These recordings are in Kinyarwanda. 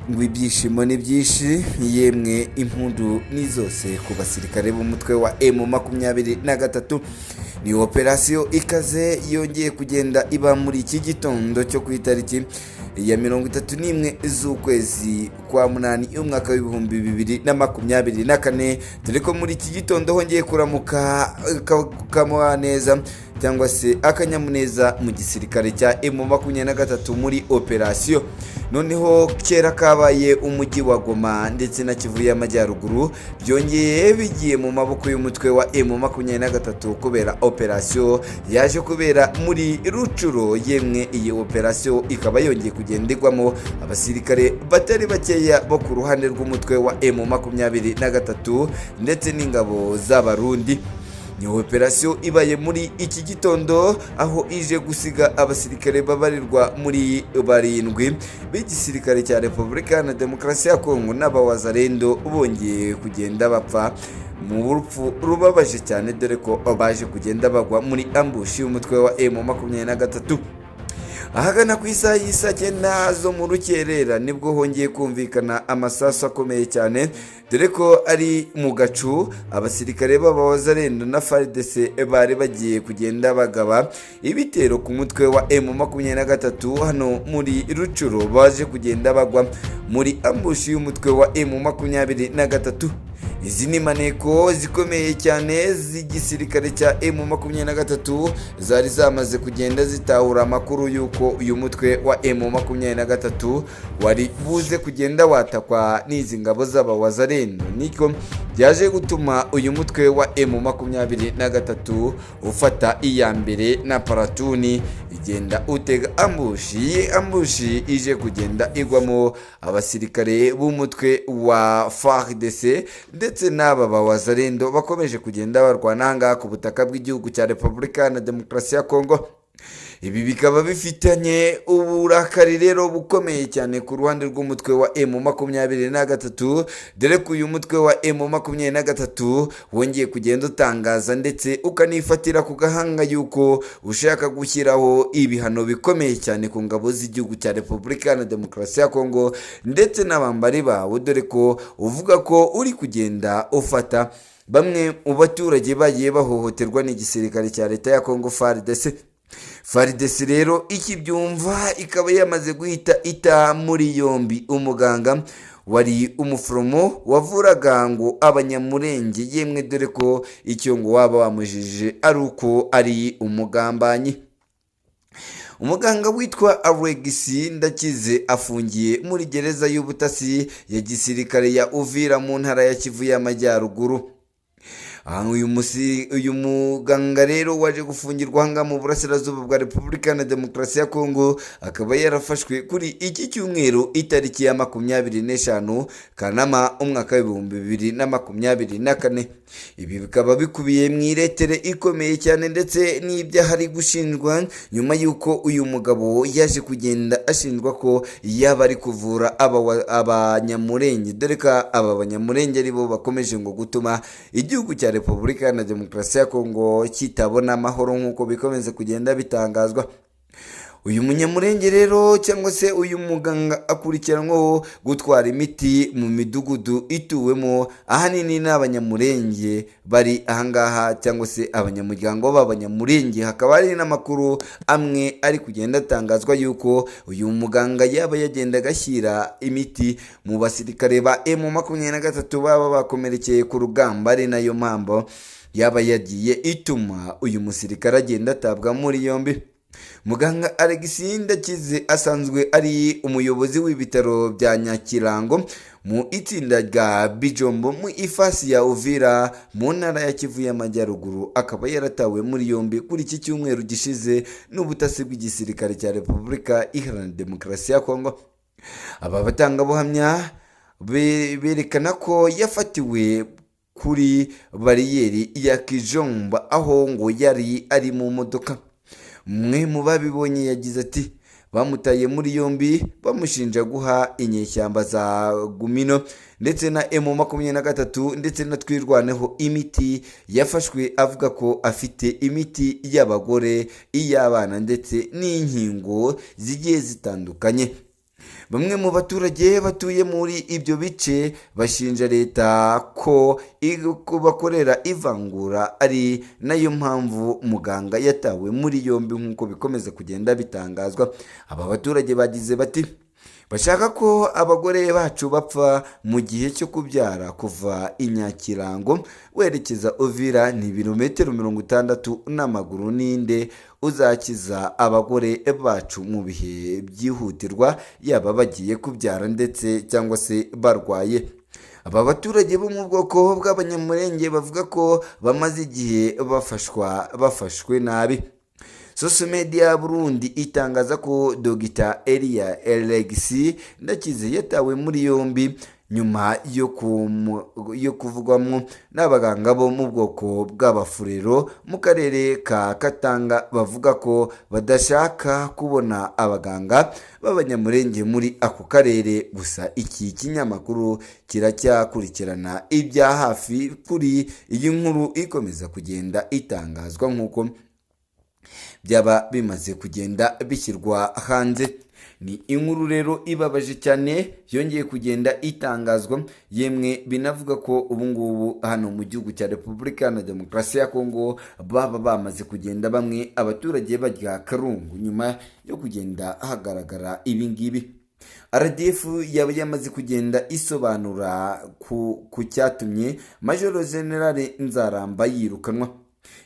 Ngo ibyishimo ni byinshi, yemwe impundu ni zose ku basirikare b'umutwe wa M23. Ni operasiyo ikaze yongeye kugenda iba muri iki gitondo cyo ku itariki ya 31 z'ukwezi kwa munani, umwaka w'2024, dore ko muri iki gitondo hongeye kuramuka neza cyangwa se akanyamuneza mu gisirikare cya M23 muri operasiyo. Noneho kera kabaye, umujyi wa Goma ndetse na Kivu y'Amajyaruguru byongeye bigiye mu maboko y'umutwe wa M23 kubera operasiyo yaje kubera muri Rutshuru. Yemwe, iyi operasiyo ikaba yongeye kugenda igwamo abasirikare batari bakeya bo ku ruhande rw'umutwe wa M23 ndetse n'ingabo z'Abarundi. Ni operasiyo ibaye muri iki gitondo, aho ije gusiga abasirikare babarirwa muri barindwi b'igisirikare cya Repubulika na Demokarasi ya Kongo n'abawazarendo bongeye kugenda bapfa mu rupfu rubabaje cyane, dore ko baje kugenda bagwa muri ambush y'umutwe wa M23. Ahagana ku isaha y'isaa 9 zo mu rukerera nibwo hongeye kumvikana amasasu akomeye cyane, dore ko ari mu gacu abasirikare b'abawazarendo na FARDC bari bagiye kugenda bagaba ibitero ku mutwe wa M23 hano muri Rutshuru, baje kugenda bagwa muri ambush y'umutwe wa M23. Izi ni maneko zikomeye cyane z'igisirikare cya M23 zari zamaze kugenda zitahura amakuru y'uko uyu mutwe wa M23 wari buze kugenda watakwa n'izi ngabo z'abawazarendo. Niko byaje gutuma uyu mutwe wa M23 ufata iya mbere na platoon igenda utega ambush. Iyi ambush ije kugenda igwamo abasirikare b'umutwe wa FARDC ndetse n'aba bawazarendo bakomeje kugenda barwana ahangaha ku butaka bw'igihugu cya Repubulika na Demokarasi ya Kongo. Ibi bikaba bifitanye uburakari rero bukomeye cyane ku ruhande rw'umutwe wa M23, dore ko uyu mutwe wa M23 wongeye kugenda utangaza ndetse ukanifatira ku gahanga yuko ushaka gushyiraho ibihano bikomeye cyane ku ngabo z'igihugu cya Repubulika na Demokarasi ya Kongo ndetse n'abambari bawo, dore ko uvuga ko uri kugenda ufata bamwe mu baturage bagiye bahohoterwa n'igisirikare cya leta ya Kongo, FARDC. FARDC rero ikibyumva ikaba yamaze guhita ita muri yombi umuganga wari umuforomo wavuraga ngo Abanyamurenge, yemwe dore ko icyo ngo waba wamujije ari uko ari umugambanyi. Umuganga witwa Alegisi Ndakize afungiye muri gereza y'ubutasi ya gisirikare ya Uvira mu ntara ya Kivu y'Amajyaruguru. Uyu muganga rero waje gufungirwa ahangaha mu burasirazuba bwa Repubulika na Demokarasi ya Kongo akaba yarafashwe kuri iki cyumweru, itariki ya 25 Kanama, umwaka w'2024. Ibi bikaba bikubiye mu iretere ikomeye cyane ndetse n'ibyaha ari gushinjwa, nyuma y'uko uyu mugabo yaje kugenda ashinjwa ko yaba ari kuvura Abanyamurenge, dore ko aba Banyamurenge ari bo bakomeje ngo gutuma igihugu cya Repubulika na Demokarasi ya Kongo kitabona amahoro, nk'uko bikomeza kugenda bitangazwa. Uyu Munyamurenge rero cyangwa se uyu muganga akurikiranweho gutwara imiti mu midugudu ituwemo ahanini n'Abanyamurenge bari ahangaha cyangwa se abanyamuryango b'Abanyamurenge. Hakaba hari n'amakuru amwe ari kugenda atangazwa yuko uyu muganga yaba yagendaga agashyira imiti mu basirikare ba M23 baba bakomerekeye ku rugamba, ari nayo mpamvu yaba yagiye ituma uyu musirikare agenda atabwa muri yombi. Muganga Alexis Ndakize asanzwe ari umuyobozi w'ibitaro bya Nyakirango mu itsinda rya Bijombo mu ifasi ya Uvira mu ntara ya Kivu y'Amajyaruguru, akaba yaratawe muri yombi kuri iki cyumweru gishize n'ubutasi bw'igisirikare cya Repubulika Iharanira Demokarasi ya Kongo. Aba batangabuhamya berekana ko yafatiwe kuri bariyeri ya Kijomba, aho ngo yari ari mu modoka. Umwe mu babibonye yagize ati: "Bamutaye muri yombi bamushinja guha inyeshyamba za Gumino ndetse na M23 ndetse na Twirwaneho imiti. Yafashwe avuga ko afite imiti y'abagore, iy'abana ndetse n'inkingo zigiye zitandukanye." Bamwe mu baturage batuye muri ibyo bice bashinja leta ko bakorera ivangura, ari nayo mpamvu muganga yatawe muri yombi, nk'uko bikomeza kugenda bitangazwa. Aba baturage bagize bati: "Bashaka ko abagore bacu bapfa mu gihe cyo kubyara. Kuva i Nyakirango werekeza Uvira ni ibirometero 60 n'amaguru. Ninde uzakiza abagore bacu mu bihe byihutirwa, yaba bagiye kubyara ndetse cyangwa se barwaye?" Aba baturage bo mu bwoko bw'Abanyamurenge bavuga ko bamaze igihe bafashwe nabi. Source Media Burundi itangaza ko Dogita Elia Elegisi Ndakize yatawe muri yombi nyuma yo kuvugwamo n'abaganga bo mu bwoko bw'Abafurero mu karere ka Katanga, bavuga ko badashaka kubona abaganga b'Abanyamurenge muri ako karere. Gusa iki kinyamakuru kiracyakurikirana ibya hafi kuri iyi nkuru ikomeza kugenda itangazwa, nk'uko byaba bimaze kugenda bishyirwa hanze. Ni inkuru rero ibabaje cyane yongeye kugenda itangazwa, yemwe binavuga ko ubu ngubu hano mu gihugu cya Repubulika Iharanira Demokarasi ya Kongo baba bamaze kugenda bamwe abaturage barya karungu nyuma yo kugenda hagaragara ibi ngibi. RDF yaba yamaze kugenda isobanura ku cyatumye Majoro Generale Nzaramba yirukanwa.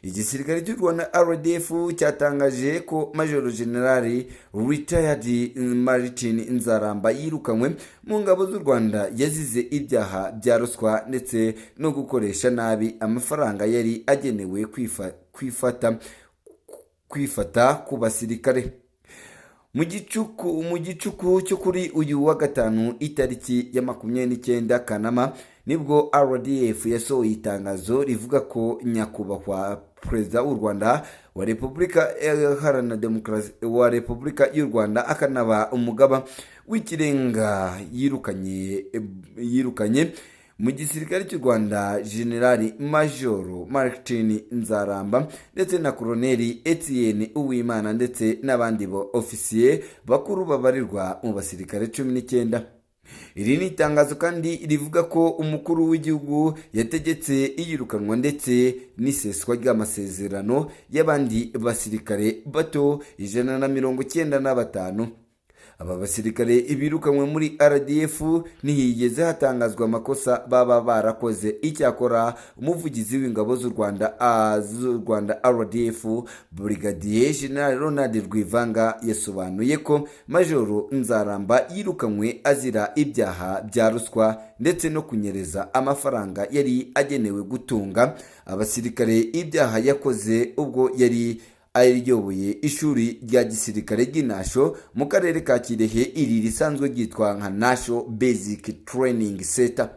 Igisirikare cy'u Rwanda RDF cyatangaje ko Majoro General Retired Martin Nzaramba yirukanywe mu ngabo z'u Rwanda yazize ibyaha bya ruswa ndetse no gukoresha nabi amafaranga yari agenewe kwifata ku basirikare. Mu gicuku cyo kuri uyu wa gatanu, itariki ya 29 Kanama, nibwo RDF yasohoye itangazo rivuga ko Nyakubahwa Perezida w'u Rwanda wa Repubulika Iharanira Demokarasi wa Repubulika y'u Rwanda, akanaba Umugaba w'Ikirenga, yirukanye mu gisirikare cy'u Rwanda Generali Majoro Martin Nzaramba ndetse na Koloneli Etienne Uwimana ndetse n'abandi ba ofisiye bakuru babarirwa mu basirikare 19. Iri ni itangazo kandi rivuga ko umukuru w'igihugu yategetse iyirukanwa ndetse n'iseswa ry'amasezerano y'abandi basirikare bato 195. Aba basirikare birukanywe muri RDF ntihigeze hatangazwa amakosa baba barakoze. Icyakora umuvugizi w'ingabo z'u Rwanda RDF, Brigadier General Ronald Rwivanga, yasobanuye ko Majoro Nzaramba yirukanywe azira ibyaha bya ruswa ndetse no kunyereza amafaranga yari agenewe gutunga abasirikare, ibyaha yakoze ubwo yari ayoboye ishuri rya gisirikare ry'Inasho mu karere ka Kirehe, iri risanzwe ryitwa nka Nasho Basic Training Center.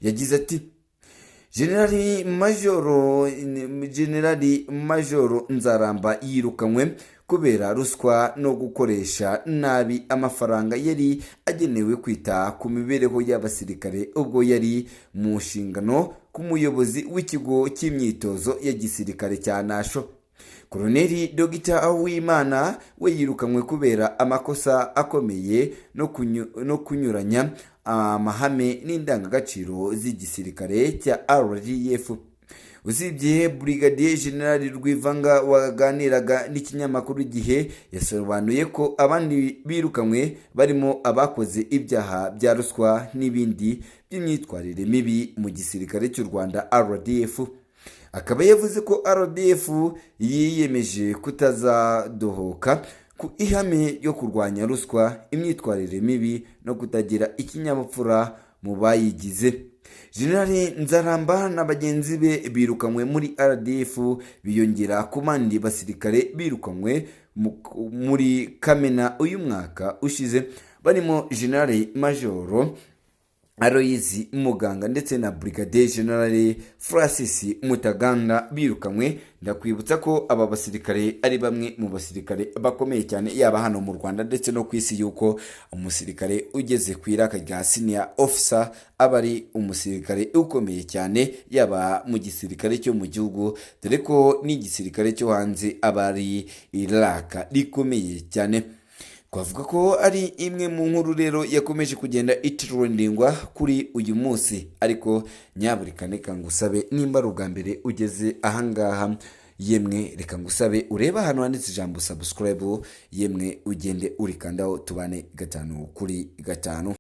Yagize ati: "Generali Majoro Nzaramba yirukanywe kubera ruswa no gukoresha nabi amafaranga yari agenewe kwita ku mibereho y'abasirikare ubwo yari mu nshingano ku muyobozi w'ikigo cy'imyitozo ya gisirikare cya Nasho. Koloneli Dogita Uwimana we yirukanywe kubera amakosa akomeye no kunyuranya amahame n'indangagaciro z'igisirikare cya RDF." Usibye Brigadier General Rwivanga waganiraga n'ikinyamakuru Igihe, yasobanuye ko abandi birukanywe barimo abakoze ibyaha bya ruswa n'ibindi by'imyitwarire mibi mu gisirikare cy'u Rwanda RDF. Akaba yavuze ko RDF yiyemeje kutazadohoka ku ihame ryo kurwanya ruswa, imyitwarire mibi no kutagira ikinyabupfura mu bayigize. Generali Nzaramba na bagenzi be birukanywe muri RDF biyongera ku bandi basirikare birukanywe muri Kamena uyu mwaka ushize, barimo Generali Majoro Aloyizi Muganga ndetse na Brigadier General Francis Mutaganda birukanywe. Ndakwibutsa ko aba basirikare ari bamwe mu basirikare bakomeye cyane, yaba hano mu Rwanda ndetse no ku isi, yuko umusirikare ugeze ku iraka rya senior officer aba ari umusirikare ukomeye cyane, yaba mu gisirikare cyo mu gihugu, dore ko n'igisirikare cyo hanze aba ari iraka rikomeye cyane. Twavuga ko ari imwe mu nkuru rero yakomeje kugenda itrendingwa kuri uyu munsi. Ariko nyabureka reka ngusabe, nimba ari ubwa mbere ugeze ahangaha, yemwe reka ngusabe urebe ahantu handitse ijambo "subscribe", yemwe ugende urikandaho, tubane gatanu kuri gatanu.